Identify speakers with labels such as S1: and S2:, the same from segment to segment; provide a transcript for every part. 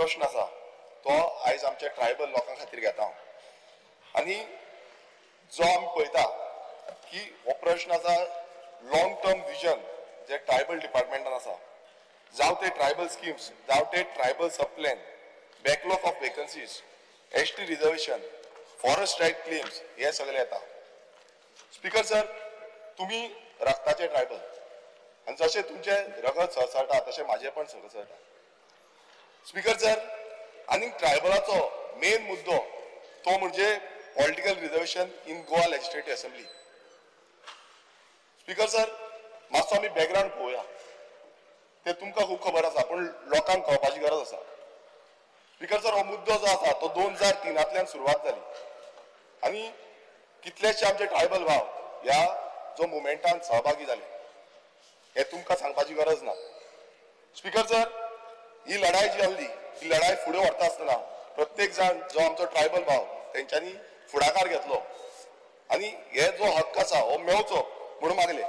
S1: प्रश्न आसा तो आयज आमच्या ट्रायबल लोकां खातीर घेता हांव. आनी जो आमी पळयता की हो प्रश्न आसा लॉंग टर्म विजन जे ट्रायबल डिपार्टमेंटान आसा, जावं ते ट्रायबल स्किम्स, जावं ते tribal sub plan, backlog of vacancies, ST reservation, forest right claims हे सगळे येता. स्पीकर सर, तुमी रक्ताचे ट्रायबल आनी जशें तुमचें रगत सरसळटा तशें म्हाजें पण सरसळटा. स्पीकर सर, आनी ट्रायबलाचो मेन मुद्दो तो म्हणजे political reservation in Goa legislative assembly. Speaker sir, मातसो आमी बॅकग्रावंड पळोवया, ते तुमकां खूब खबर आसा पूण लोकांक कळपाची गरज आसा. स्पीकर सर, हो मुद्दो जो आसा तो 2003 सुरवात जाली आनी कितलेशे आमचे ट्रायबल भाव ह्या जो मुवमेंटान सहभागी जाले हे तुमकां सांगपाची गरज ना. स्पीकर सर, ही लढाई जी आसली ही लढाई फुडें व्हरता आसतना प्रत्येक जाण जो आमचो ट्रायबल भाव तेंच्यांनी फुडाकार घेतलो आनी हे जो हक्क आसा हो मेळचो म्हणून मागले.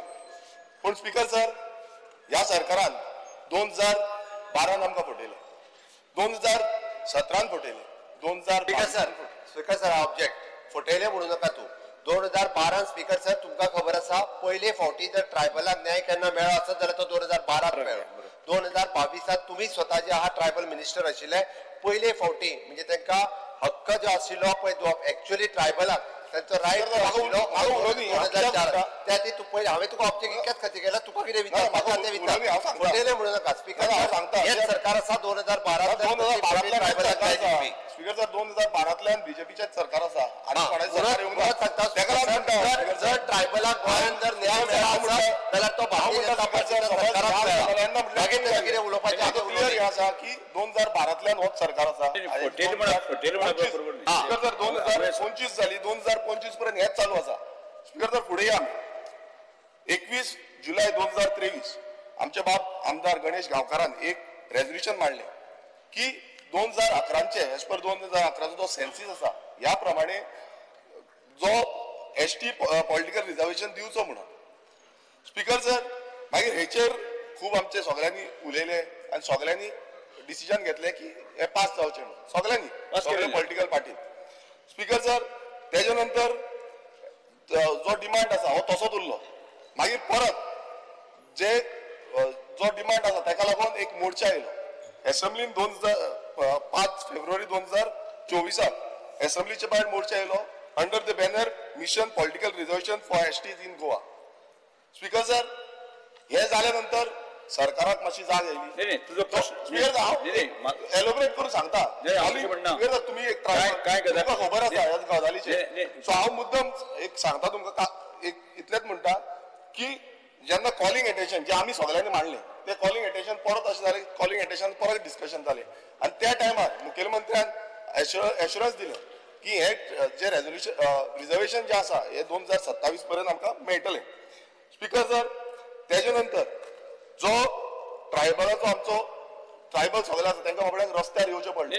S1: पूण स्पीकर सर, ह्या सरकारान 2012 आमकां फटयले, 2017 फटयले, 2000.
S2: Speaker sir, object. फटयले म्हणू नाका तूं. 2012 स्पीकर सर तुमकां खबर आसा पयले फावटी जर ट्रायबलाक न्याय केन्ना मेळ्ळो आसत जाल्यार तो 2012 मेळ्ळो. 2022 तुमी स्वता जे आहा ट्रायबल मिनिस्टर आशिल्ले, पयले फावटी म्हणजे तांकां हक्क जो आशिल्लो पळय एक्चुअली ट्रायबलाक तांचो रायट आशिल्लो 2004 त्या ती तूं पयले. हांवें तुका ऑब्जेक्ट इतक्याच खातीर केला, तुका कितें विचार तें विचार, फटयले म्हणू नाका. स्पीकर सांगता, हेच सरकार आसा 2012 ट्रायबलाक न्याय दिवपी.
S1: स्पीकर सर, 2012 बीजेपीचेच सरकार आसा आनी
S2: जर ट्रायबलाक गोंयांत जर न्याय मेळ्ळो आसत जाल्यार तो भारतीय जनता पार्टीच्या सरकाराक मेळ्ळा. मागीर ताका कितें उलोवपाचें
S1: क्लियर हें आसा की 2012 होच सरकार आसा. स्पीकर सर, 2025 जाली, 2025 पर्यंत हेच चालू आसा. स्पीकर सर, फुडें या. 21 जुलय 2023 आमचे बाब आमदार गणेश गांवकारान एक रेजोल्युशन मांडलें की 2011 एज पर 2011 जो सेन्सीस आसा ह्या प्रमाणे जो एसटी पॉलिटिकल रिजर्वेशन दिवचो म्हणून. स्पीकर सर, मागीर हेचेर खूब आमचे सगळ्यांनी उलयले आनी सगळ्यांनी डिसिजन घेतलें की हे पास जावचें म्हणून, सगळ्यांनी, सगळे पॉलिटिकल पार्टीन. स्पीकर सर, तेजे नंतर जो डिमांड आसा हो तसोच उरलो. मागीर परत जे जो डिमांड आसा ताका लागून एक मोर्चा येयलो एसेंब्लीन 5 फेब्रुवारी 2024 एसेंब्लीचे भायर मोर्चा येयलो under the banner mission political reservation for STs in Goa. Speaker sir, हे जाल्या नंतर सरकाराक मातशी जाग येयली. एलोबरेट करून सांगता तुमी, एक तुमकां खबर आसा ह्या गजालीचेर. सो हांव मुद्दम एक सांगता तुमकां, एक इतलेंच म्हणटा की जेन्ना कॉलिंग एटेन्शन जे आमी सगळ्यांनी मांडलें ते कॉलिंग एटेन्शन परत अशें जालें, कॉलिंग एटेन्शन परत डिस्कशन जालें आनी त्या टायमार मुखेलमंत्र्यान एश्युरन्स दिलें की हे जे रेजोल्युशन रिजर्वेशन जे आसा हे 2027 पर्यंत आमकां मेळटलें. स्पीकर सर, तेजे नंतर जो ट्रायबलाचो आमचो ट्रायबल सगळे आसा तांकां बाबड्यांक रस्त्यार येवचें पडलें.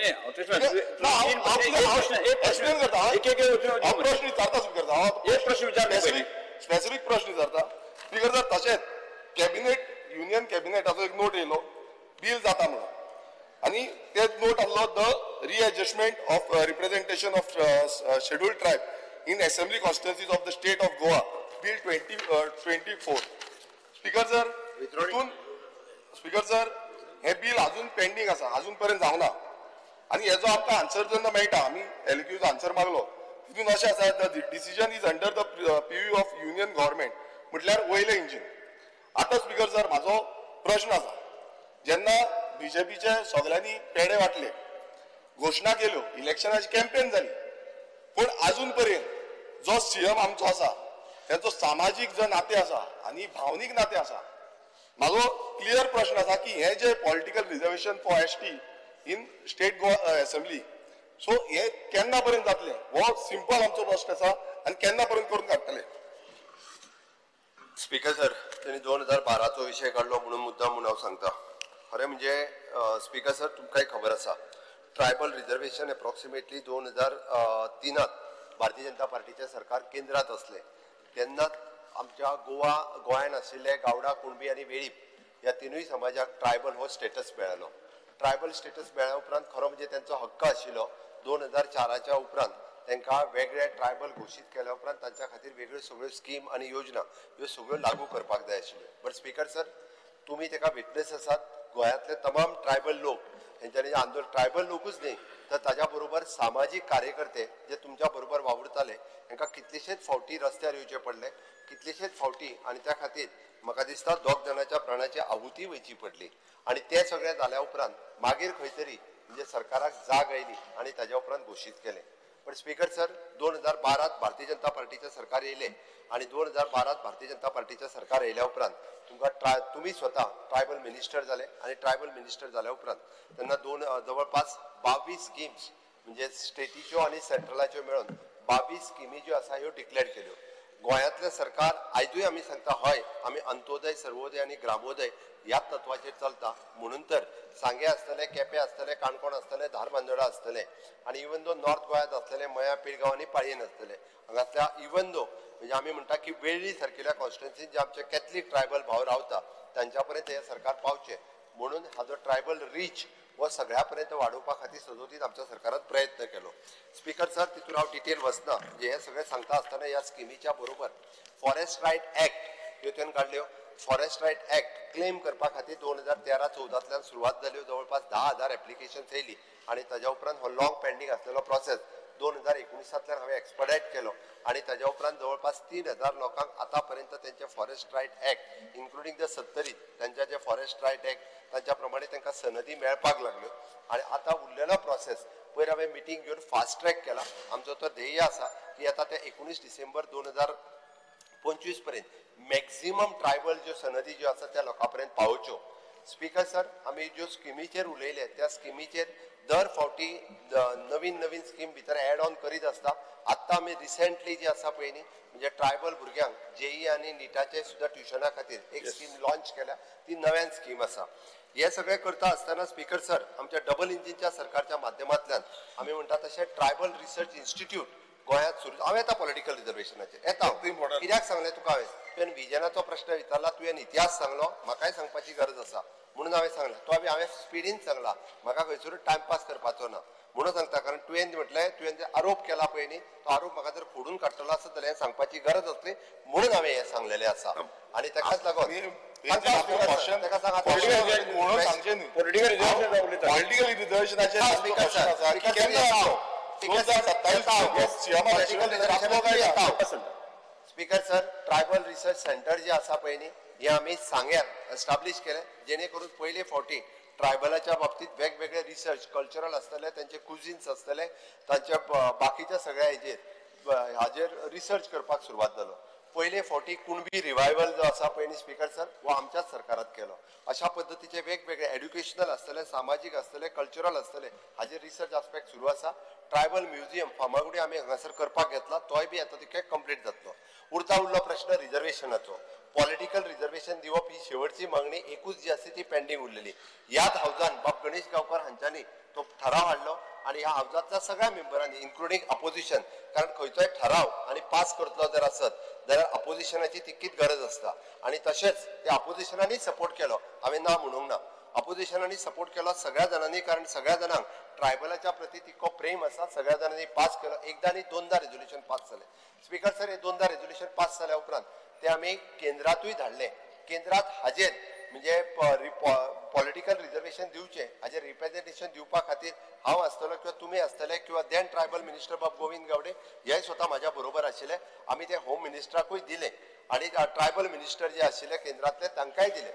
S1: एक्सप्लेन करता, हांव प्रश्न विचारता स्पीकर, हांव स्पेसिफीक प्रश्न विचारता. स्पीकर सर, तशेंच कॅबिनेट, युनियन कॅबिनेटाचो एक नोट येयलो बील जाता म्हणून आनी ते नोट आसलो the readjustment of representation of scheduled tribe in assembly constituencies of the state of Goa bill 2024. Speaker sir, हितून स्पीकर सर हे बील अजून पेंडींग आसा, अजून पर्यंत जावना आनी हेजो आमकां आन्सर जेन्ना मेळटा, आमी एलक्यूचो आन्सर मागलो, तितून अशें आसा the decision is under the purview of union government, म्हटल्यार वयलें इंजीन. आतां स्पीकर सर, म्हाजो प्रश्न आसा, जेन्ना बीजेपीचे सगळ्यांनी पेडे वांटले, घोशणा केल्यो, इलेक्शनाची कॅम्पेन जाली, पूण अजून पर्यंत जो सीएम आमचो आसा तेचो सामाजीक जो नातें आसा आनी भावनीक नातें आसा, म्हाजो क्लियर प्रश्न आसा की हे जे political reservation for ST in state Goa assembly, so हे केन्ना पर्यंत जातलें, हो सिंपल आमचो प्रश्न आसा आनी केन्ना पर्यंत करून काडटले.
S2: स्पीकर सर, तेणी 2012चो विशय काडलो म्हणून मुद्दाम म्हणून हांव सांगता. खरें म्हणजे स्पीकर सर, तुमकांय खबर आसा tribal reservation approximately 2003 Bharatiya Janata पार्टीचें सरकार केंद्रांत आसलें तेन्ना आमच्या गोंयांत आशिल्ले गावडा, कुणबी आनी वेळीप ह्या तिनूय समाजाक ट्रायबल हो स्टेटस मेळ्ळो. ट्रायबल स्टेटस मेळ्ळ्या उपरांत खरो म्हणजे तेंचो हक्क आशिल्लो. 2004च्या उपरांत तांकां वेगळे ट्रायबल घोशीत केल्या उपरांत तांच्या खातीर वेगळ्यो सगळ्यो स्कीम आनी योजना ह्यो सगळ्यो लागू करपाक जाय आशिल्ल्यो. बट स्पीकर सर, तुमी ताका विटनेस आसात. गोंयांतले तमाम ट्रायबल लोक हेंच्यांनी आंदोलन, ट्रायबल लोकूच न्ही तर ताज्या बरोबर सामाजीक कार्यकर्ते जे तुमच्या बरोबर वावुरताले तांकां कितलेशेच फावटी रस्त्यार येवचे पडले, कितलेशेच फावटी, आनी त्या खातीर म्हाका दिसता 2 जाणांच्या प्राणाची आहुती वयची पडली. आनी तें सगळें जाल्या उपरांत मागीर खंय तरी म्हणजे सरकाराक जाग आयली आनी ताज्या उपरांत घोशीत केलें. पण स्पीकर सर, 2012 भारतीय जनता पार्टीचें सरकार येयलें आनी 2012 भारतीय जनता पार्टीचें सरकार येयल्या उपरांत तुमकां तुमी स्वता ट्रायबल मिनिस्टर जाले आनी ट्रायबल मिनिस्टर जाल्या उपरांत तेन्ना जवळपास 22 स्किम्स म्हणजे स्टेटीच्यो आनी सेंट्रलाच्यो मेळून 22 स्किमी ज्यो आसा ह्यो डिक्लेअर केल्यो. गोंयांतलें सरकार आयजूय आमी सांगता, हय आमी अंत्योदय, सर्वोदय आनी ग्रामोदय ह्या तत्वाचेर चलता. म्हणून तर सांगें आसतलें, केपें आसतलें, काणकोण आसतलें, धारबांदोडा आसतलें आनी इवन दो नॉर्थ गोंयांत आसतलें, मयां, पिळगांव आनी पाळयेन आसतलें. हांगासल्या इवन दो म्हणजे आमी म्हणटा की वेळ्ळी सारकेल्या कॉन्स्टिट्युन्सीन जे आमचे कॅथलीक ट्रायबल भाव रावता तांच्या पर्यंत हें सरकार पावचें म्हणून हाजो ट्रायबल रीच हो सगळ्या पर्यंत वाडोवपा खातीर सदोदीत आमच्या सरकारान प्रयत्न केलो. स्पीकर सर, तितून हांव डिटेल वचना. म्हणजे हें सगळें सांगता आसतना ह्या स्किमीच्या बरोबर फॉरेस्ट रायट एक्ट ह्यो तुवें काडल्यो. फॉरेस्ट रायट एक्ट क्लेम करपा खातीर 2013-14 सुरवात जाल्यो. जवळपास 10,000 एप्लिकेशन्स येयली आनी ताज्या उपरांत हो लॉंग पेंडींग आसलेलो प्रोसेस 2019 हांवें एक्सपडायट केलो आनी ताज्या उपरांत जवळपास 3,000 लोकांक आतां पर्यंत तेंचे forest right act including the Sattari तांच्या जे फॉरेस्ट रायट एक्ट तांच्या प्रमाणे तांकां सनदी मेळपाक लागल्यो. आनी आतां उरलेलो प्रोसेस पयर हांवें मिटींग घेवन फास्ट ट्रॅक केला. आमचो तो ध्येय आसा की आतां ते 19 डिसेंबर 2025 पर्यंत मॅक्झिमम ट्रायबल ज्यो सनदी ज्यो आसा त्या लोकां पर्यंत पावोवच्यो. स्पीकर सर, आमी ज्यो स्किमीचेर उलयले त्या स्किमीचेर दर फावटी नवीन नवीन स्कीम भितर एड ऑन करीत आसता. आत्तां आमी रिसेंटली जी आसा पळय न्ही म्हणजे ट्रायबल भुरग्यांक जेई आनी निटाचे सुद्दां ट्युशना खातीर एक स्कीम लॉंच केल्या, ती नव्यान स्कीम आसा. हे सगळें करता आसतना स्पीकर सर, आमच्या डबल इंजिनच्या सरकारच्या माध्यमांतल्यान आमी म्हणटा तशें ट्रायबल रिसर्च इन्स्टिट्यूट गोंयांत सुरू. हांव येता पॉलिटिकल रिजर्वेशनाचेर येता. कित्याक सांगलें तुका हांवें, तुवें विजनाचो प्रश्न विचारला, तुवें इतिहास सांगलो, म्हाकाय सांगपाची गरज आसा म्हणून हांवें सांगलें. तो हांवें स्पिडीन सांगला, म्हाका खंयसरूय टायमपास करपाचो ना म्हणून सांगता. कारण तुवें म्हटलें, तुवें जे आरोप केला पळय न्ही तो आरोप म्हाका जर फोडून काडटलो आसत जाल्यार हें सांगपाची गरज आसली म्हणून हांवें हें सांगलेलें आसा. आनी ताकाच लागून speaker sir, tribal research centre जे आसा पळय न्ही हे आमी सांग्यार एस्टाब्लीश केलें जेणे करून पयले फावटी ट्रायबलाच्या बाबतीत वेगवेगळे रिसर्च कल्चरल आसतले, तांचे कुझिन्स आसतले, तांच्या बाकीच्या सगळ्या हाजेर रिसर्च करपाक सुरवात जालो. पयले फावटी कुणबी रिवायवल जो आसा पळय न्ही स्पीकर सर, हो आमच्याच सरकारात केलो. अशा पद्दतीचे वेगवेगळे एड्युकेशनल आसतले, सामाजीक आसतले, कल्चरल आसतले हाजेर रिसर्च आस्पेक्ट सुरू आसा. ट्रायबल म्युझियम फार्मागुडी आमी हांगासर करपाक घेतला, तोय बी आतां तितके कंप्लीट जातलो. उरता उरलो प्रश्न रिजर्वेशनाचो. पॉलिटिकल रिजर्वेशन दिवप ही शेवटची मागणी एकूच जी आसा ती पेंडींग उरलेली. ह्याच हावजान बाब गणेश गांवकर हांच्यांनी तो ठराव हाडलो आनी ह्या हावजांतल्या सगळ्या मेंबरांनी इन्क्लुडींग अपोजिशन, कारण खंयचोय ठराव आनी पास करतलो जर आसत जाल्यार अपोजिशनाची तितकीच गरज आसता. आनी तशेंच त्या अपोजिशनांनी सपोर्ट केलो, हांवें ना म्हणूंक ना, अपोजिशनांनी सपोर्ट केलो सगळ्या जाणांनी, कारण सगळ्या जाणांक ट्रायबलाच्या प्रती तितको प्रेम आसा, सगळ्या जाणांनी पास केलो. एकदां न्ही दोनदां रेजोल्युशन पास जालें. स्पीकर सर, हे दोनदां रेजोल्युशन पास जाल्या उपरांत ते आमी केंद्रांतूय धाडले. केंद्रांत हाजेर म्हणजे पॉलिटिकल रिजर्वेशन दिवचें हाजेर रिप्रेझेंटेशन दिवपा खातीर हांव आसतलो किंवा तुमी आसतले किंवा then tribal minister बाब गोविंद गावडे हे स्वता म्हाज्या बरोबर आशिल्ले. आमी ते होम मिनिस्टराकूय दिले आनी ट्रायबल मिनिस्टर जे आशिल्ले केंद्रांतले तांकांय दिले.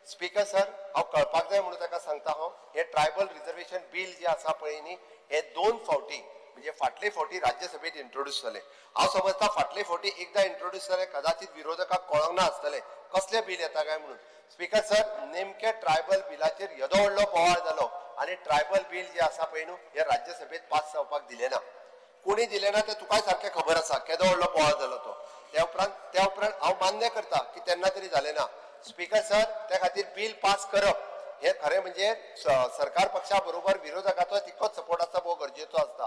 S2: स्पीकर सर, हांव कळपाक जाय म्हणून ताका सांगता, हांव हे ट्रायबल रिजर्वेशन बील जे आसा पळय न्ही हे 2 फावटी म्हणजे फाटले फावटी राज्यसभेत इंट्रोड्यूस जालें. हांव समजता फाटले फावटी एकदां इंट्रोड्यूस जालें, कदाचित विरोधकाक कळोंक ना आसतलें कसलें बील येता काय म्हणून. स्पीकर सर, नेमके ट्रायबल बिलाचेर येदो व्हडलो बोवाळ जालो आनी ट्रायबल बील जे आसा पळय न्हू हे राज्यसभेत पास जावपाक दिलें ना. कोणी दिलें ना तें तुकाय सारकें खबर आसा केदो व्हडलो बोवाळ जालो तो. त्या उपरांत हांव मान्य करता की तेन्ना तरी जालें ना. स्पीकर सर, त्या खातीर बील पास करप हे खरें म्हणजे सरकार पक्षा बरोबर विरोधकाचो तितकोच सपोर्ट आसता भोव गरजेचो आसता.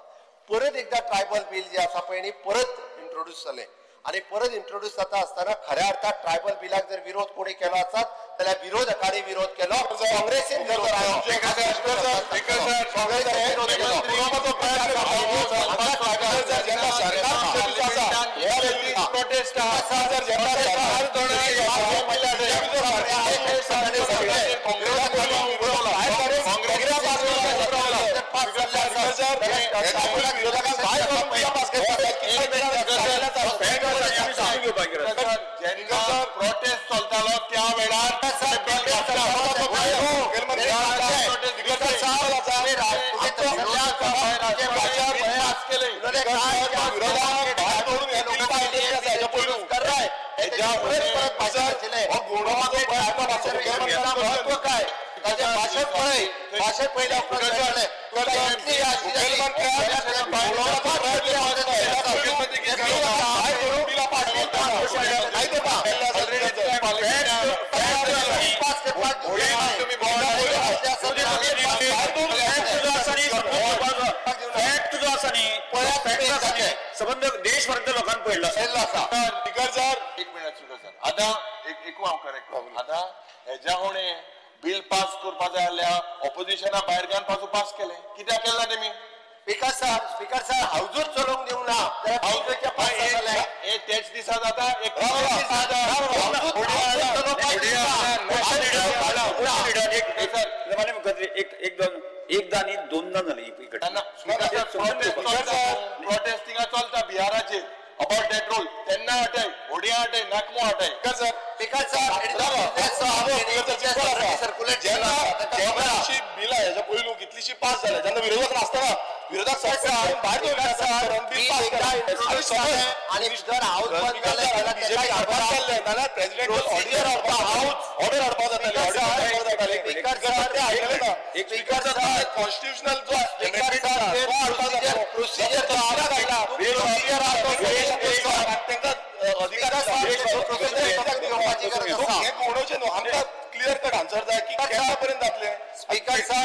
S2: परत एकदां ट्रायबल बील जे आसा पळय न्ही परत इंट्रोड्यूस जालें आनी परत इंट्रोड्यूस जाता आसतना खऱ्या अर्थात ट्रायबल बिलाक जर विरोध कोणी केलो आसत जाल्यार विरोधकांनी विरोध केलो, काँग्रेसीन विरोध केलो.
S1: प्रोटेस्ट चलतालो त्या वेळार
S2: भाशण पयल्या
S3: संबंद देशभरांतल्या लोकांक पडला
S2: आसा.
S4: एक मिनिट स्पीकर सर, आतां एक हांव करेक्ट. आतां हेज्या कोणे बिल पास करपा जाय जाल्यार ऑपोजिशना भायर घालून पासून पास केलें, कित्याक केलें ना तेमी?
S2: स्पीकर सर, स्पीकर सर हावजूच चलोवंक दिवंक ना.
S4: तेच दिसा जाता.
S3: एकदा न्ही दोनदा जाली.
S4: प्रोटेस्ट थिंगा चलता बिहाराचेर अबाउट that role, तेन्ना हटय, होडया हटय, नाकमो हटय.
S2: स्पीकर सर,
S1: बिलां हेच्या पयलू कितलीशी पास जाल्या जेन्ना विरोधक नासतना विरोधक भायर जाल्यार प्रेसिडेंट ऑर्डर हाडपाक जाताले. कॉन्स्टिट्युशनल जो तांकां अधिकार उडोवचें न्हू. आमकां क्लियर कट आन्सर जाय की केन्ना पर्यंत जातलें.
S2: स्पीकर सर,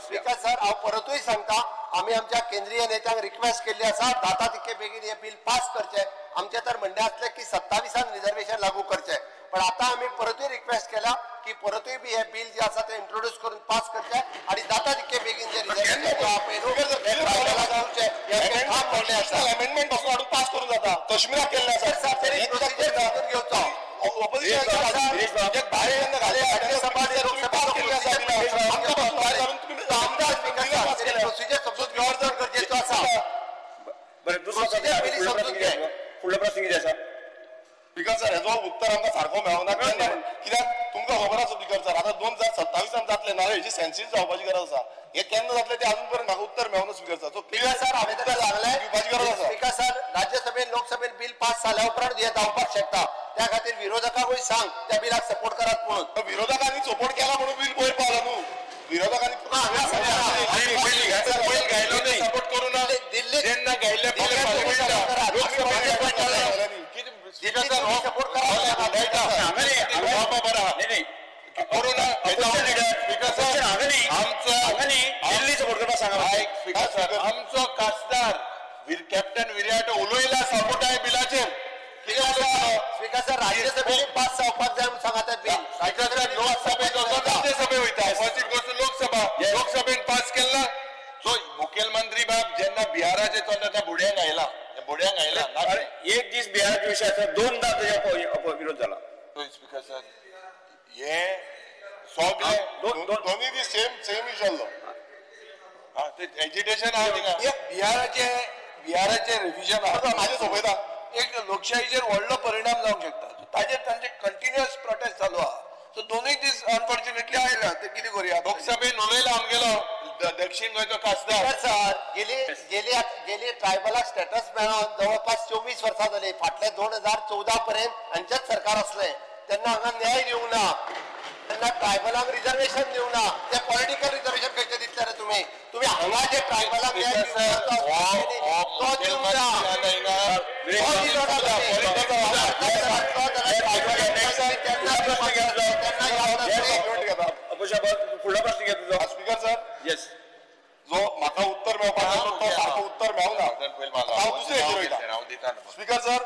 S2: स्पीकर सर हांव परतूय सांगता, आमी आमच्या केंद्रीय नेत्यांक रिक्वेस्ट केल्ली आसा जाता तितके बेगीन हें बिल पास करचें. आमचें तर म्हणणें आसलें की 27 रिजर्वेशन लागू करचें, पण आतां आमी परतूय रिक्वेस्ट केल्या की परतूय बी हें बिल जें आसा तें इंट्रोड्यूस करून पास करचें आनी जाता तितके बेगीन जें रिजर्वेशन
S1: अमेंडमेंट पासून हाडून पास करून जाता. कश्मीराक केल्लें आसा,
S2: प्रोसिजर समजून घेवचो. प्रोसिजर समजून घेवप चड गरजेचो आसा.
S3: बरें, दुसरो फुडलो प्रश्न कितें आसा?
S1: स्पीकर सर, हेजो उत्तर आमकां सारको मेळना. कित्याक तुमकां खबर आसा स्पीकर सर, आतां 2027 जातलें ना, हेजी सेन्सीस जावपाची गरज आसा. हे केन्ना जातलें तें अजून पर्यंत म्हाका उत्तर मेळना स्पीकर सर.
S2: स्पीकर सर, हांवें ताका सांगलें
S1: दिवपाची गरज आसा.
S2: स्पीकर सर, राज्यसभेन लोकसभेन बिल पास जाल्या उपरांत हें जावपाक शकता. त्या खातीर विरोधकांकूय सांग त्या बिलाक सपोर्ट करात म्हणून.
S1: विरोधकांनी सपोर्ट केला म्हणून बिल वयर पावला न्हू. विरोधकांनी
S4: सपोर्ट करू ना
S2: दिल्ली
S4: जेन्ना गायले
S2: सपोर्ट करा.
S4: आमचो खासदार कॅप्टन विरियाटो उलयला सपोर्ट आहे बिलाचेर.
S2: स्पीकर सर, राज्यसभेन पास जावपाक जाय म्हणून सांगा तें बिल.
S4: लोकसभेत राज्यसभे वयता, first it goes to Lok Sabha. लोकसभेन pass केला. सो मुखेलमंत्री बाब जेन्ना बिहाराचेर चलता त्या बुड्यांक आयला, बुड्यांक आयला.
S3: एक दीस बिहाराच्या विशय आसा, दोनदा तेज्या विरोध जाला.
S4: स्पीकर सर, हे सगळे
S1: दोन्ही दीस सेम सेम इशू जाल्लो.
S4: एजिटेशन आहा थिंगा.
S5: बिहाराचे रिव्हिजन आहा,
S1: म्हाजें सोंपयता.
S5: एक लोकशाहीचेर व्हडलो परिणाम जावंक शकता. ताजेर तांचे कंटिन्युअस प्रोटेस्ट चालू आहा. सो दोनूय दीस अनफॉर्च्युनेटली आयला, ते कितें करुया.
S4: लोकसभेन उलयला आमगेलो दक्षिण गोंयचो खासदार.
S2: सर, गेली गेली गेली ट्रायबलाक स्टेटस मेळोन जवळपास 24 वर्सां जाली. फाटले 2014 पर्यंत हांचेच सरकार आसलें तेन्ना हांगा न्याय दिवंक ना, तेन्ना ट्रायबलांक रिजर्वेशन दिवंक ना. ते पॉलिटिकल रिजर्वेशन खंयचें दितले रे तुमी? तुमी हांगा जे ट्रायबलांक न्याय दिवंक ना तो दिवंक ना.
S3: फुडलो प्रश्न घेता तुजो.
S1: स्पीकर सर,
S3: येस,
S1: जो म्हाका उत्तर मेळपाक जाय तो सारको उत्तर मेळना. हांव दुसरे हेचेर वयता. Speaker sir,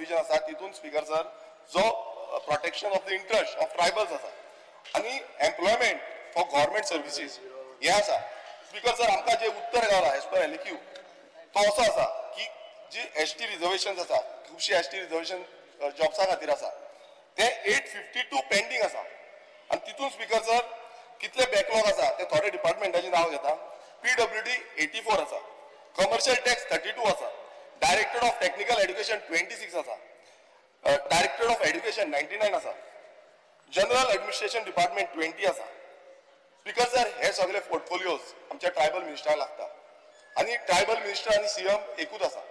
S1: प्रोविजन आसा तितून स्पीकर सर जो protection of the interest of tribals आसा आनी एम्प्लॉयमेंट फॉर गव्हर्मेंट सर्विसीस हें आसा. स्पीकर सर आमकां जें उत्तर गावला एज पर LAQ तो असो आसा की जी एस टी रिजर्वेशन आसा, खुबशी एस टी रिजर्वेशन जॉब्सा खातीर आसा, ते 852 पेंडींग आसा. आनी तितून स्पीकर सर कितले बॅकलॉग आसा ते थोडे डिपार्टमेंटाचें नांव घेता. PWD 84 आसा, कमर्शियल टॅक्स 32 आसा, डायरेक्टर ऑफ टेक्निकल एड्युकेशन 26 आसा, डायरेक्टर ऑफ एड्युकेशन 99 आसा, जनरल एडमिनिस्ट्रेशन डिपार्टमेंट 20 आसा. स्पीकर सर हे सगळे पोर्टफोलियोज आमच्या ट्रायबल मिनिस्टराक लागता आनी ट्रायबल मिनिस्टर आनी सीएम एकूच आसा.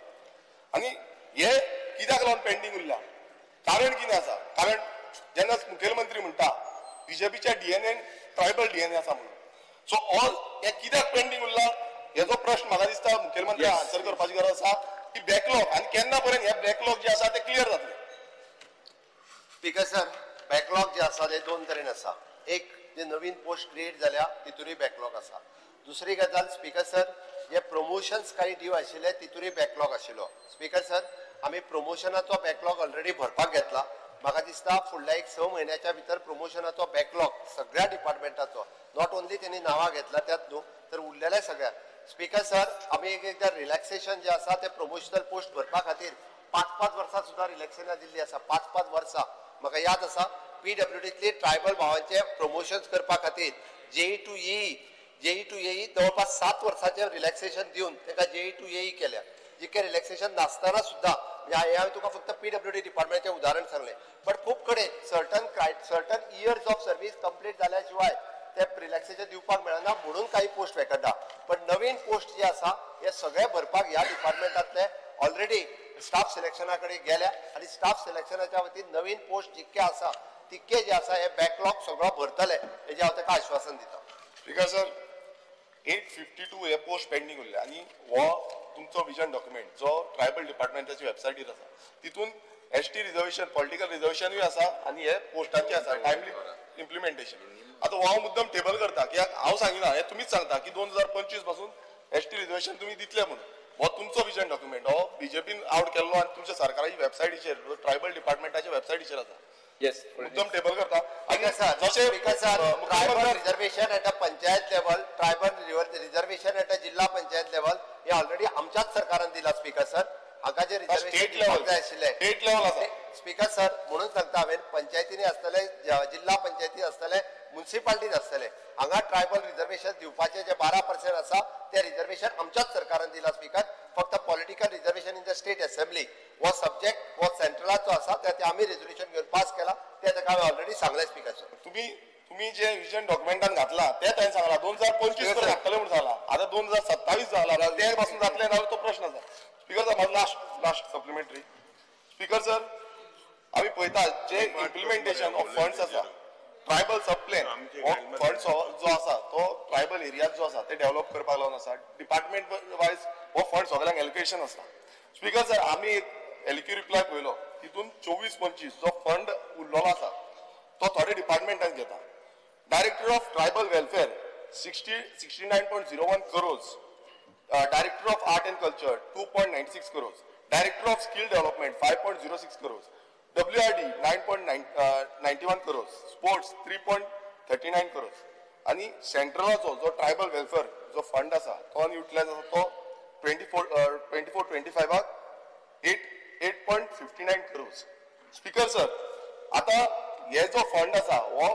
S1: आनी हे कित्याक लागून पेंडींग उरला, कारण कितें आसा? कारण जेन्ना मुखेलमंत्री म्हणटा बीजेपीच्या डीएनएन ट्रायबल डीएनए आसा म्हणून, सो ऑल हे कित्याक पेंडींग उरला हेजो प्रश्न म्हाका दिसता मुखेलमंत्री आन्सर करपाची गरज आसा की बॅकलॉग आनी केन्ना पर्यंत हे बॅकलॉग जे आसा ते क्लियर जातले.
S2: स्पीकर सर, बॅकलॉग जे आसा ते दोन तरेन आसा. एक जे नवीन पोस्ट क्रिएट जाल्या तितूनय बॅकलॉग आसा. दुसरी गजाल स्पीकर सर, जे प्रमोशन्स काही ड्यू आशिल्ले तितूनय बॅकलॉग आशिल्लो. स्पीकर सर, आमी प्रमोशनाचो बॅकलॉग ऑलरेडी भरपाक घेतला. म्हाका दिसता फुडल्या एक 6 म्हयन्याच्या भितर प्रमोशनाचो बॅकलॉग सगळ्या डिपार्टमेंटाचो, not only तेणी नांवां घेतला त्यात न्हू तर उरलेल्या सगळ्या. स्पीकर सर, आमी एक एकदां रिलॅक्सेशन जे आसा ते प्रमोशनल पोस्ट भरपा खातीर 5-5 वर्सां सुद्दां रिलॅक्सेशनां दिल्ली आसा. 5-5 वर्सां म्हाका याद आसा PWDतली ट्रायबल भावांचे प्रमोशन्स करपा खातीर JE to AE जवळपास 7 वर्साचें रिलॅक्सेशन दिवन ताका JE to AE केल्या. जितकें रिलॅक्सेशन नासतना सुद्दां, म्हणजे हे हांवें तुका फक्त PWD डिपार्टमेंटाचें उदाहरण सांगलें, बट खूब कडेन certain years of service complete जाल्या शिवाय ते रिलॅक्सेशन दिवपाक मेळना म्हणून काही पोस्ट वेकंट आहा. पण नवीन पोस्ट जे आसा हे सगळे भरपाक ह्या डिपार्टमेंटांतले ऑलरेडी स्टाफ सिलेक्शना कडेन गेल्या आनी स्टाफ सिलेक्शनाच्या वतीन नवीन पोस्ट जितके आसा तितके जे आसा हे बॅकलॉग सगळो भरतले हेजें हांव ताका आश्वासन दिता.
S1: स्पीकर सर, 852 हे पोस्ट पेंडींग उरले आनी हो तुमचो विजन डॉक्युमेंट जो ट्रायबल डिपार्टमेंटाची वेबसायटीर आसा तितून ST reservation, political रिजर्वेशनूय आसा आनी हे पोस्टांचे आसा टायमली इम्प्लिमेंटेशन. आतां हो हांव मुद्दम टेबल करता कित्याक हांव सांगिना, हें तुमीच सांगता की 2025 पासून ST reservation तुमी दितले म्हणून. हो तुमचो विजन डॉक्युमेंट हो बीजेपीन आवट केल्लो आनी तुमच्या सरकाराची वेबसायटीचेर, ट्रायबल डिपार्टमेंटाच्या वेबसायटीचेर आसा.
S3: Yes,
S1: मुद्दम टेबल करता.
S2: Tribal reservation at a panchayat level, tribal reservation at a जिल्हा पंचायत लेवल हे ऑलरेडी आमच्याच सरकारान दिला. स्पीकर सर, हांगा जे रिजर्वेशन जाय आशिल्लें
S1: स्टेट लेवल आसा.
S2: स्पीकर सर, म्हणून सांगता हांवें पंचायतींनी आसतले, जिल्हा पंचायती आसतले, मुन्सिपालिटीन आसतले, हांगा ट्रायबल रिजर्वेशन दिवपाचें जे 12% आसा ते रिजर्वेशन आमच्याच सरकारान दिला. स्पीकर, फक्त political reservation in the state assembly हो सब्जेक्ट हो सेंट्रलाचो आसा, ते आमी रेजोल्युशन घेवन पास केला, ते ताका हांवें ऑलरेडी सांगलें. स्पीकर सर,
S1: तुम्ही जे विजन डॉक्युमेंटान घातला ते ताणें सांगला 2025 पर्यंत घातले म्हणून सांगला, आतां 2027 जाला, ते पासून जातले जाल्यार तो प्रश्न आसा. स्पीकर सर, म्हाजो लास्ट सप्लिमेंटरी. स्पीकर सर, आमी पळयता जे इम्प्लिमेंटेशन ऑफ फंड्स आसा, ट्रायबल सब प्लॅन हो फंड जो आसा तो ट्रायबल एरियाज जो आसा ते डेव्हलप करपाक लागून आसा. डिपार्टमेंट वायज हो फंड सगळ्यांक एलोकेशन आसता. स्पीकर सर, आमी एक LQ reply पळयलो तितून 24-25 जो फंड उरलेलो आसा तो थोडे डिपार्टमेंटान घेता. Director of tribal welfare 69.01 crores, director of art and culture 2.96 crores, director of skill development 5.06 crores, WRD 9.91 crores, sports 3.39 crores. आनी सेंट्रलाचो जो ट्रायबल वेलफेअर जो फंड आसा तो अनयुटिलायज आसा तो 24-25 8.59 crores. Speaker sir, आतां हे जो फंड आसा हो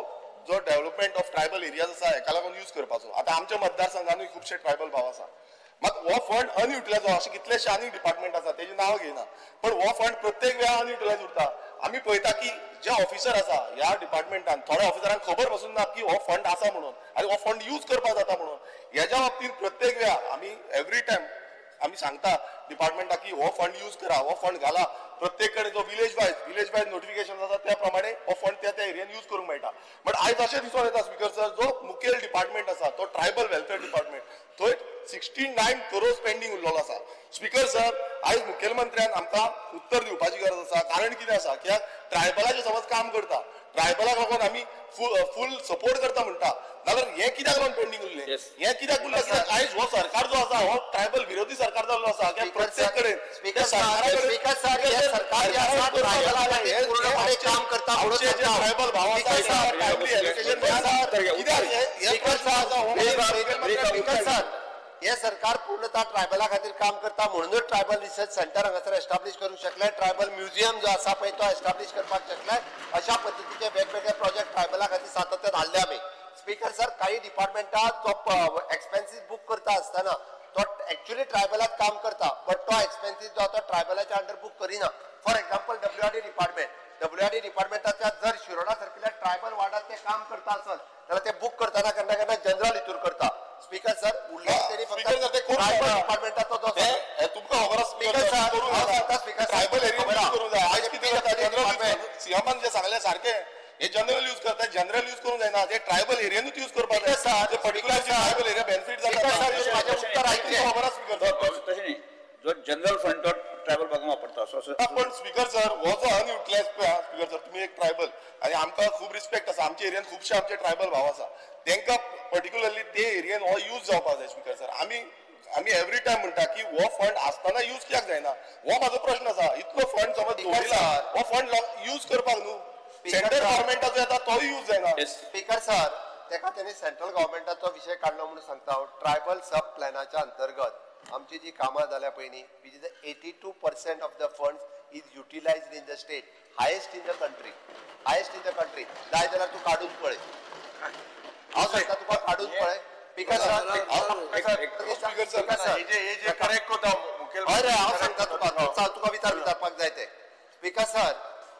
S1: जो डेव्हलपमेंट ऑफ ट्रायबल एरियाज आसा हेका लागून यूज करपाचो. आतां आमच्या मतदारसंघानूय खुबशे ट्रायबल भाव आसा, मात हो फंड अनयुटिलायज अशे कितलेशे आनी डिपार्टमेंट आसा तेजी नांव घेयना, पण हो फंड प्रत्येक वेळा अनयुटिलायज उरता. आमी पळयता की जे ऑफिसर आसा ह्या डिपार्टमेंटान थोड्या ऑफिसरांक खबर पसून ना की हो फंड आसा म्हणून आनी हो फंड यूज करपाक जाता म्हणून. हेज्या बाबतींत प्रत्येक वेळा आमी एवरी टायम आमी सांगता डिपार्टमेंटाक की हो फंड यूज करा, हो फंड घाला. प्रत्येक कडेन जो विलेज वायज नोटिफिकेशन जाता त्या प्रमाणे हो फंड त्या त्या एरियन यूज करूंक मेळटा. बट आयज अशें दिसून येता स्पीकर सर, जो मुखेल डिपार्टमेंट आसा तो ट्रायबल वेलफेअर डिपार्टमेंट थंय 69 crores pending उरलेलो आसा. स्पीकर सर, आयज मुखेलमंत्र्यान आमकां उत्तर दिवपाची गरज आसा. कारण कितें आसा कित्याक ट्रायबलाचें समज काम करता, ट्रायबलाक लागून आमी फूल सपोर्ट करता म्हणटा, नाल्यार हें कित्याक लागून पेंडींग उरलें? हें कित्याक उरलें? आयज हो सरकार जो आसा हो ट्रायबल विरोधी सरकार जाल्लो आसा. प्रत्येक कडेन ट्रायबल भाव आसा,
S2: हे सरकार पूर्णतः ट्रायबला खातीर काम करता म्हणूनच ट्रायबल रिसर्च सेंटर हांगासर एस्टाब्लिश करूंक शकले, ट्रायबल म्युझियम जो आसा पळय तो एस्टाब्लिश करपाक शकले. अशा पद्दतीचे वेगवेगळे प्रोजेक्ट ट्रायबला खातीर सातत्यान हाडले आमी. स्पीकर सर, काही डिपार्टमेंटात तो एक्सपेन्सीस बूक करता आसतना तो एक्चुअली ट्रायबलात काम करता, बट तो एक्सपेन्सीस जो तो ट्रायबलाच्या अंडर बूक करिना. For example WRD department, WRD डिपार्टमेंटाच्या जर शिरोडा सारकिल्ल्या ट्रायबल वार्डात ते काम करता आसत जाल्यार ते बूक करतना केन्ना केन्ना जनरल हितूर करता. स्पीकर सर, उरले तेणी फक्त ट्रायबल डिपार्टमेंटाचो जो
S1: तुमकां खबर आसा
S2: speaker sir, speaker
S1: tribal area करूंक जाय. आयज कितें जाता, जनरल सीएमान जे सांगलें सारकें, हे जनरल यूज करता, जनरल यूज करूंक जायना, ते ट्रायबल एरियानूच यूज करपाक जाय. ते पर्टिक्युलर ट्रायबल एरिया बेनिफीट जाता.
S2: म्हाजें उत्तर आयकलें
S1: खबर आसा स्पीकर सर.
S3: तशें न्ही, जो जनरल फंड तो ट्रायबल भागांक वापरता असो.
S1: पण स्पीकर सर, हो जो अनयुटिलायज पळय स्पीकर सर, तुमी एक ट्रायबल आनी आमकां खूब रिस्पेक्ट आसा, आमच्या एरियान खुबशे आमचे ट्रायबल भाव आसा, तांकां पर्टिक्युलरली ते एरियन हो यूज जावपाक जाय. स्पीकर सर, आमी आमी एवरी टायम म्हणटा की हो फंड आसतना यूज कित्याक जायना, हो म्हाजो प्रश्न आसा. इतलो फंड समज दवरिला, हो फंड यूज करपाक न्हू, सेंट्रल गव्हर्मेंटाचो येता तोय यूज जायना.
S2: स्पीकर सर, तेका तेणी सेंट्रल गव्हर्मेंटाचो विशय काडलो म्हणून सांगता हांव. ट्रायबल सब प्लॅनाच्या अंतर्गत आमची जी कामां जाल्या पयलीं, which is 82% of the funds is utilised in the state, highest in the country, highest in the country. जाय जाल्यार तूं काडून पळय, हांव सांगता तुका काडून पळय. स्पीकर सर, हय रे, हांव सांगता तुका, तुका विचार विचारपाक जाय ते. स्पीकर सर,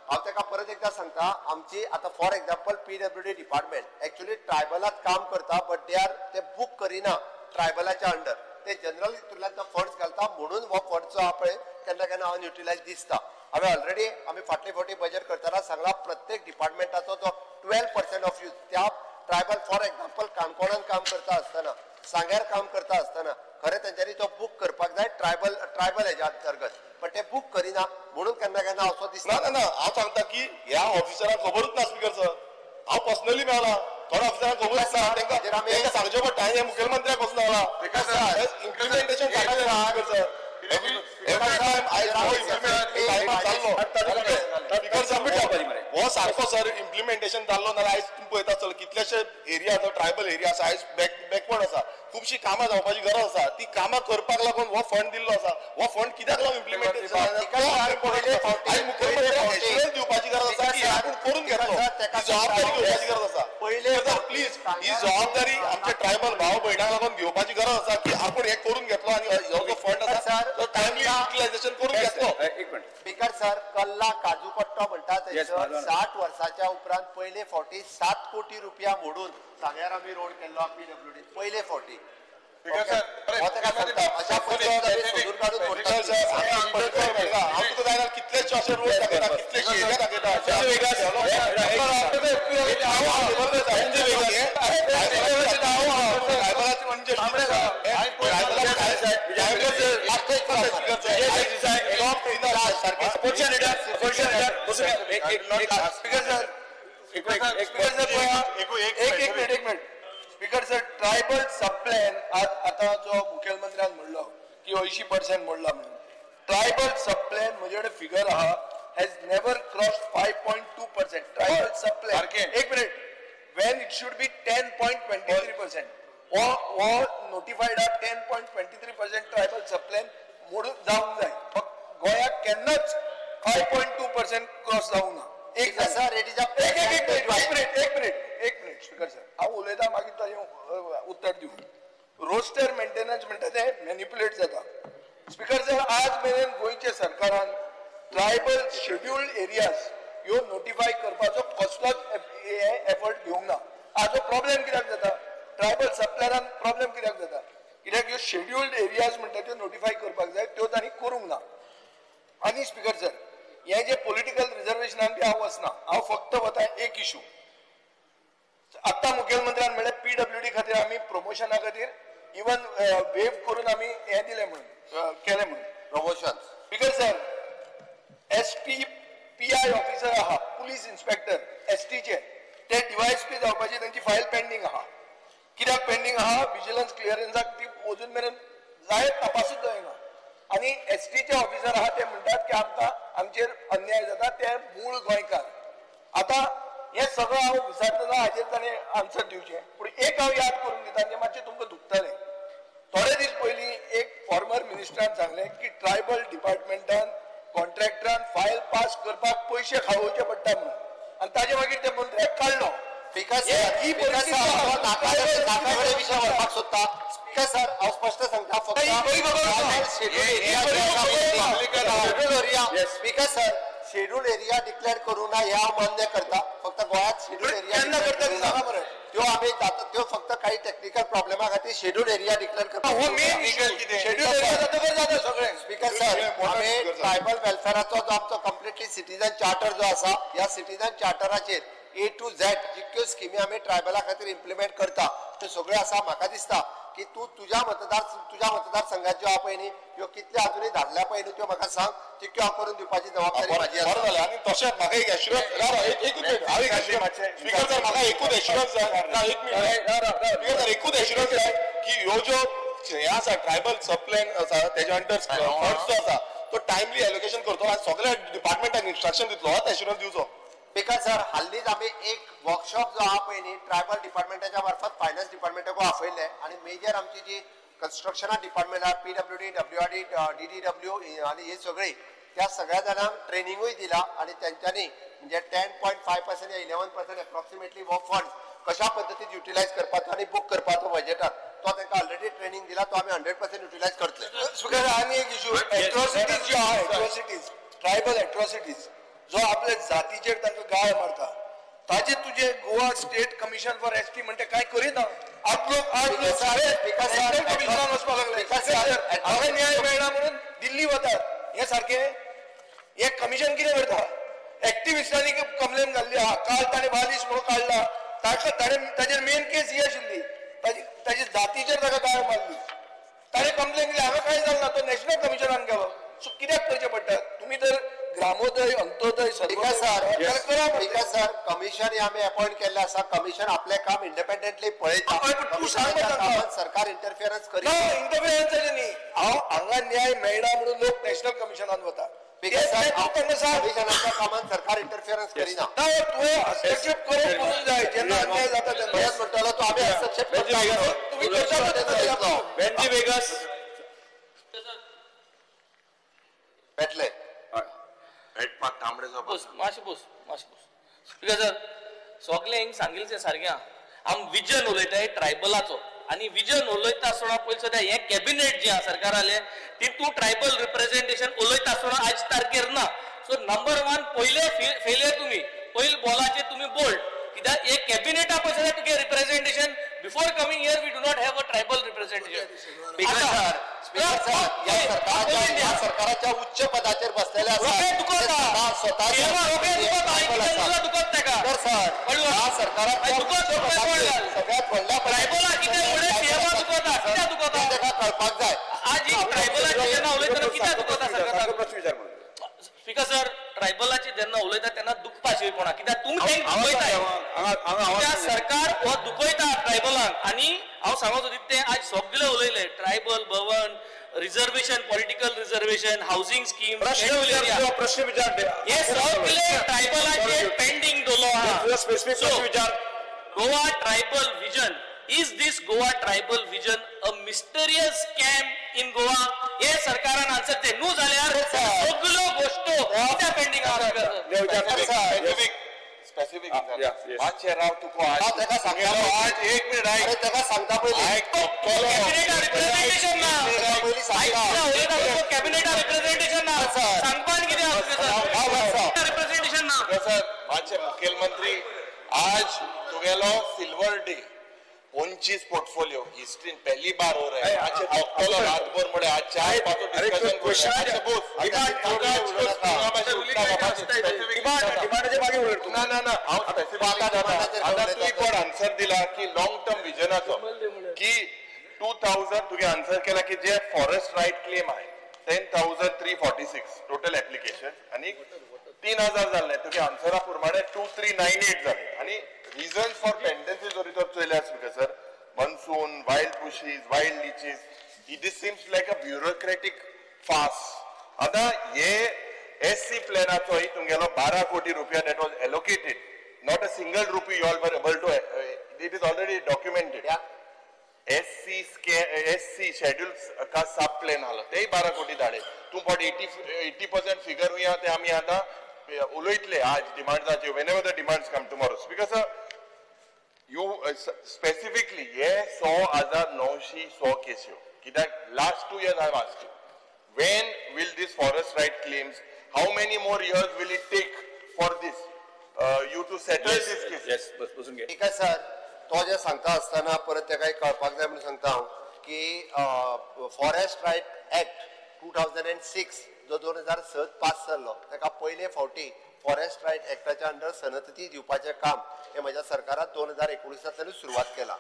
S2: हांव ताका परत एकदा सांगता, आमची आतां for example PWD department actually ट्रायबलात काम करता, बट they are ते बूक करिना ट्रायबलाच्या अंडर, ते जनरल हितूंतल्यान तो फंड्स घालता, म्हणून हो फंड जो आहा पळय केन्ना केन्ना अनयुटिलायज दिसता. हांवें ऑलरेडी आमी फाटले फावटी बजेट करतना सांगला, प्रत्येक डिपार्टमेंटाचो जो 12% ऑफ यूज त्या ट्रायबल, फॉर एक्झाम्पल काणकोणान काम करता आसतना, सांग्यार काम करता आसतना खरें तेंच्यांनी तो बूक करपाक जाय ट्रायबल ट्रायबल हेज्या अंतर्गत, पण ते बूक करिना म्हणून केन्ना केन्ना असो दिसता.
S1: ना ना, हांव सांगता की ह्या ऑफिसरांक खबरूच ना स्पीकर सर. हांव पर्सनली मेळ्ळा थोड्या ऑफिसरांक खबर आसता, तांकां सांगचें पडटा, हें मुखेलमंत्र्याक वचून आयला implementation speaker sir. Every time I चाललो स्पीकर सर, हो सारको सर इम्प्लिमेंटेशन जाल्लो नाल्यार आयज तुमी पळयता आसतलो कितलेशे एरिया जो ट्रायबल एरिया आसा आयज बॅकवर्ड आसा, खुबशी कामां जावपाची गरज आसा, ती कामां करपाक लागून हो फंड दिल्लो आसा. हो फंड कित्याक लागून इम्प्लिमेंटेशन आयज मुखेलमंत्र्याक एश्युरन्स दिवपाची गरज आसा की आपूण करून घेतलो, ही जबाबदारी घेवपाची गरज आसा. प्लीज ही जबाबदारी आमच्या ट्रायबल भाव भयणांक लागून घेवपाची गरज आसा की आपूण हें करून घेतलो आनी हो जो फंड आसा तो टायमली युटिलायझेशन करून घेतलो.
S2: स्पीकर सर, कल्ला काजू पट्टो म्हणटा थंयसर 60 वर्साच्या उपरांत पयले फावटी 7 कोटी रुपया मोडून सांग्यार आमी रोड केल्लो पीडब्ल्यूडी पयले फावटी. अशा पद्दतीन काडून
S1: कितलेशे अशे रोड दाखयता, कितलेशे एरिया दाखयता.
S5: एक minute speaker sir, tribal sub plan आतां जो मुखेलमंत्र्यान म्हणलो की 80% मोडला म्हणून, ट्रायबल सब प्लॅन म्हजे कडेन फिगर आहा has never crossed 5.2% tribal sub plan. एक minute, when it should be 10.23%. हो नोटिफायड आहा 10.23% ट्रायबल सब प्लॅन मोडून जावंक जाय. फक्त गोंयाक केन्नाच 5.2% क्रॉस जावंक ना. एक मिनिट स्पीकर सर, हांव उलयता मागीर ताजें उत्तर दिवं. रोस्टर मेंटेनन्स म्हणटा तें मॅनिपुलेट जाता. स्पीकर सर, आज मेरेन गोंयच्या सरकारान ट्रायबल शेड्युल्ड एरियाज ह्यो नोटिफाय करपाचो कसलोच एफर्ट घेवंक ना. आज हो प्रॉब्लेम कित्याक जाता, ट्रायबल सबप्लॅनान प्रॉब्लेम कित्याक जाता, कित्याक ह्यो शेड्युल्ड एरियाज म्हणटा त्यो नोटिफाय करपाक जाय, त्यो तांणी करूंक ना. आनी स्पीकर सर, हे जे पॉलिटिकल रिजर्वेशनान बी हांव वचना, हांव फक्त वता एक इशू. आतां मुखेलमंत्र्यान म्हणलें पीडब्ल्यूडी खातीर आमी प्रमोशना खातीर इवन वेव करून आमी हें दिलें म्हणून केलें म्हणून
S2: promotion.
S5: Speaker sir, S P PI officer आहा, police inspector S T एसटीचे ते डीवायएसपी जावपाची तांची फायल पेंडींग आहा. कित्याक पेंडींग आहा? विजिलन्स क्लियरन्साक ती अजून मेरेन जायत तपासूच जायना. आनी एसटीचे ऑफिसर आहा ते म्हणटात की आमकां आमचेर अन्याय जाता, ते मूळ गोंयकार. आतां हें सगळें हांव विचारतना हाजेर ताणें आन्सर दिवचें, पूण एक हांव याद करून दिता जें मातशें तुमकां दुखतलें. थोडे दीस पयलीं एक फॉर्मर मिनिस्टरान सांगलें की ट्रायबल डिपार्टमेंटान कॉन्ट्रॅक्टरान फायल पास करपाक पयशे खावोवचे पडटा म्हणून, आनी ताजे मागीर ते मंत्र्याक काडलो.
S2: विशय व्हरपाक सोदता स्पीकर सर, हांव स्पश्ट सांगता, फक्त speaker sir schedule area declare करूं ना हें हांव मान्य करता. फक्त गोंयांत शेड्यूल एरिया त्यो आमी त्यो फक्त काही टेक्निकल प्रॉब्लेमा खातीर शेड्यूल एरिया डिक्लेअर करता. स्पीकर सर, आमी ट्रायबल वेलफेराचो जो आमचो कंप्लिटली सिटीजन चार्टर जो आसा, ह्या सिटीजन चार्टराचेर ए टू झेड जितक्यो स्किमी आमी ट्रायबला खातीर इम्प्लिमेंट करता त्यो सगळ्यो आसा. म्हाका दिसता की तूं तुज्या मतदारसंघात ज्यो आहा पळय न्ही त्यो कितले अजुनूय धाडल्या पळय न्ही त्यो म्हाका सांग, तितक्यो हांव करून दिवपाची जबाबदारी म्हाजी आसा.
S1: बरें जालें. आनी तशेंच म्हाका एक एश्युरन्स, स्पीकर सर म्हाका एकूच एश्युरन्स जाय, एक मिनट स्पीकर सर, एकूच एश्युरन्स जाय की ह्यो ज्यो हें आसा ट्रायबल सब प्लॅन आसा तेज्या अंडर फंड्स जो आसा तो टायमली एलोकेशन करतलो आनी सगळ्या डिपार्टमेंटाक इन्स्ट्रक्शन दितलो, होच एश्युरन्स दिवचो.
S2: स्पीकर सर, हाल्लीच आमी एक वर्कशॉप जो आहा पळय न्ही ट्रायबल डिपार्टमेंटाच्या मार्फत फायनान्स डिपार्टमेंटाकूय आपयल्लें आनी मेजर आमची जी कन्स्ट्रक्शना डिपार्टमेंट आहा, PWD, WRD, DDW आनी हे सगळी त्या सगळ्या जाणांक ट्रेनिंगूय दिला आनी तेंच्यांनी म्हणजे 10.5% या 11% एप्रॉक्सिमेटली हो फंड कशा पद्दतीन युटिलायज करपाचो आनी बूक करपाचो बजेटात तो तांकां ऑलरेडी ट्रेनिंग दिला, तो आमी 100% युटिलायज करतले.
S5: स्पीकर, आनी एक इशू एट्रॉसिटीज ज्यो आहा, एट्रॉसिटीज, ट्रायबल एट्रॉसिटीज जो आपल्या जातीचेर तांकां गाळ मारता ताजे तुजे Goa state commission for ST म्हणटा काय करिना. आठ लोक नॅशनल कमिशनान वचपाक लागले, हांगा न्याय मेळना म्हणून दिल्ली वतात. हे सारकें हे कमिशन कितें करता? एक्टिविस्टांनी कंप्लेन घाल्ली आहा, काल ताणें बालिश म्हणून काडला, ताका ताणें ताजेर मेन केस ही आशिल्ली, ताजी जातीचेर ताका गाळ मारली, ताणें कंप्लेन दिली, हांगा कांय जालें ना, तो नॅशनल कमिशनान गेलो. सो कित्याक करचें पडटा? तुमी तर ग्रामोदय, अंत्योदय,
S2: स्पीकर सर, कमिशन हे आमी अपॉइंट केल्लें आसा. कमिशन आपलें काम इंडिपेंडंटली पळयता, सरकार इंटरफियरन्स करिना.
S5: इंटरफियरन्साचें न्ही, हांव हांगा न्याय मेळना म्हणून लोक नॅशनल कमिशनान वता.
S2: कमिशनाच्या कामात सरकार इंटरफियरन्स करिना.
S5: तुवें हस्तक्षेप करूंक जाय जेन्ना अन्याय जाता तेन्ना.
S2: म्हणटलो तो आमी हस्तक्षेप करता. भेटले
S6: मातशें बस, मातशें बस. स्पीकर सर, सगळें हिंग सांगिल्लें तें सारकें आहा. आमी विजन उलयताय ट्रायबलाचो आनी विजन उलयता आसतना पयलीं सद्या हें कॅबिनेट जें आहा सरकारालें तितून ट्रायबल रिप्रेझेंटेशन उलयता आसतना आयज तारखेर ना. सो नंबर 1 पयलें फेलियर तुमी, पयलीं बॉलाचेर तुमी बोल्ड, कित्याक हे कॅबिनेटा पळय सद्या तुगे representation before coming here we do not have a tribal representation.
S2: सरकाराच्या उच्च पदाचेर बसलेले कळपाक जाय.
S6: आज ट्रायबलाचे जेन्ना उलयतना कित्याक दुखता सरकार? स्पीकर सर, ट्रायबलाचे जेन्ना उलयता तेन्ना दुखपाचेपणा कित्याक तुमी तांकां दुखयताय, कित्याक सरकार हो दुखयता ट्रायबलांक. आनी हांव सांगूंक सोदता तें आज सगळे उलयले, tribal Bhavan, reservation, political reservation, housing scheme,
S3: प्रश्न विचार,
S6: हे सगळे ट्रायबलाचे पेंडींग दवरलो आहा. Goa tribal vision, is this Goa tribal vision a mysterious scam in Goa? हे सरकारान आन्सर दे न्हू जाल्यार सगळ्यो गोश्टो कित्याक पेंडींग आहा?
S4: स्पेसिफिक मातशें राव तुका आज एक मिनिट आयक,
S2: ताका सांगता पयलीं
S6: कॅबिनेटा रिप्रेझेंटेशन ना, कॅबिनेटा रिप्रेझेंटेशन ना, सांगपान कितें रिप्रेझेंटेशन ना.
S4: सर, मातशें मुखेलमंत्री आज तुगेलो सिल्वर डे, 25 पोर्टफोलियो हिस्ट्री पहली बार हो रहा है. आज डॉक्टर रात भर मुळे आज 4 डिस्कशन ना ना ना हांव आतां तुवें कोण आन्सर दिला की लॉंग टर्म विजनाचो की 2000 तुवें आन्सर केला की जे फॉरेस्ट रायट क्लेम आहे 10,346 टोटल एप्लिकेशन आनी 3,000 जाल्ले तुगे आन्सरा प्रमाणे 2398 जाले. आनी रिजन्स फॉर पेंडन्सी जरी तर चोयल्यार speaker sir, monsoon, wild bushes, wild leeches, this seems like a bureaucratic farce. आतां हे एस सी प्लॅनाचोय तुमगेलो 12 कोटी रुपया that was allocated, not a single rupee you all were able to, it is already documented. SC SC schedule का सब plan आलो तेय 12 कोटी धाडे. तूं पण 80% फिगर हुया ते आमी आतां उलयतले आज डिमांड्साचे, whenever the demands come tomorrow. Speaker sir, you specifically हे 100,900 केस्यो कित्याक last 2 years I have asked you, when will this forest right claims, how many more years will it take for this you to settle this case?
S3: Yes, बसून घे.
S2: ठीक आहे sir, तो जे सांगता आसतना परत तेका एक कळपाक जाय म्हणून सांगता हांव की फॉरेस्ट रायट एक्ट 2006 जो 2006 पास जाल्लो तेका पयले फावटी फॉरेस्ट रायट एक्टाच्या अंडर सनदती दिवपाचें काम हें म्हज्या सरकारान 2019 सुरवात केला.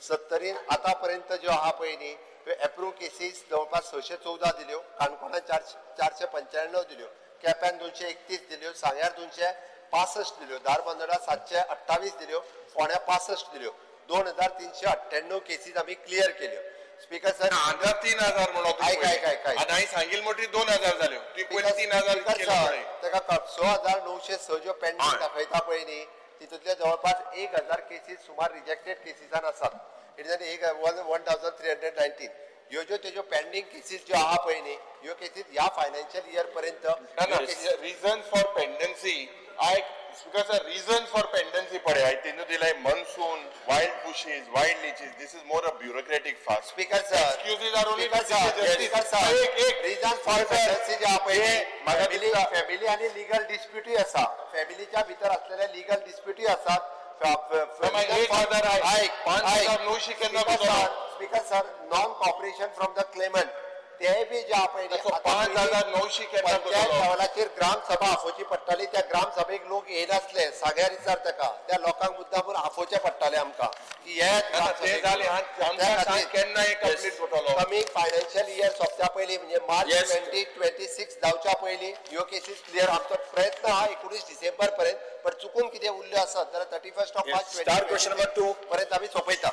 S2: सत्तरीन आतां पर्यंत ज्यो आहा पळय न्ही त्यो एप्रूव केसीस जवळपास 614 दिल्यो, काणकोणान 495 दिल्यो, केप्यान 231 दिल्यो, सांग्यार 265 दिल्यो, धारबांदोडा 728 दिल्यो, फोंड्या 65 दिल्यो. 2398 केसीस आमी क्लियर केल्यो. स्पीकर सर,
S4: आतां 3,000 म्हणून
S2: आयक आयक आयक आयक
S4: आनी हांवें सांगिल्लें म्हणटकीर 2,000 जाल्यो, तुवें पयलीं 3,000 केले.
S2: ताका 6,906 ज्यो पेंडींग दाखयता पळय न्ही तितूंतले जवळपास 1,000 केसीस सुमार रिजेक्टेड केसीसान आसात. It is 1,319 ह्यो ज्यो तेज्यो पेंडींग केसीस ज्यो आहा पळय न्ही ह्यो केसीस ह्या फायनान्शियल इयर पर्यंत.
S4: रिजन फॉर पेंडन्सी आयक speaker sir, reason for pendency पळय हांवें तेन्ना दिलाय monsoon, wild bushes, wild leeches, this is more a bureaucratic farce.
S2: Speaker sir,
S4: excuses are only
S2: speaker sir, reason for pendency जे आहा पळय family आनी legal डिस्प्युटूय आसा, फॅमिलीच्या भितर असलेले लिगल डिस्प्युटूय आसात. Speaker sir, non cooperation from the claimant ते B J आहा पळय
S4: 5,900
S2: पंचायत लेवलाचेर ग्रामसभा आफोवची पडटाली, त्या ग्रामसभेक लोक येयनासले. सांग्यार विचार ताका, त्या लोकांक मुद्दामून आफोवचें पडटालें आमकां की येयात. कमींग फायनान्शियल इयर सोंपच्या पयलीं म्हणजे मार्च 2026 जावच्या पयलीं ह्यो केसीस क्लियर. आमचो प्रयत्न आहा 19 डिसेंबर पर्यंत, पण चुकून कितें उरल्यो आसत जाल्यार 31 मार्च
S3: 2022 पर्यंत
S2: आमी सोंपयता.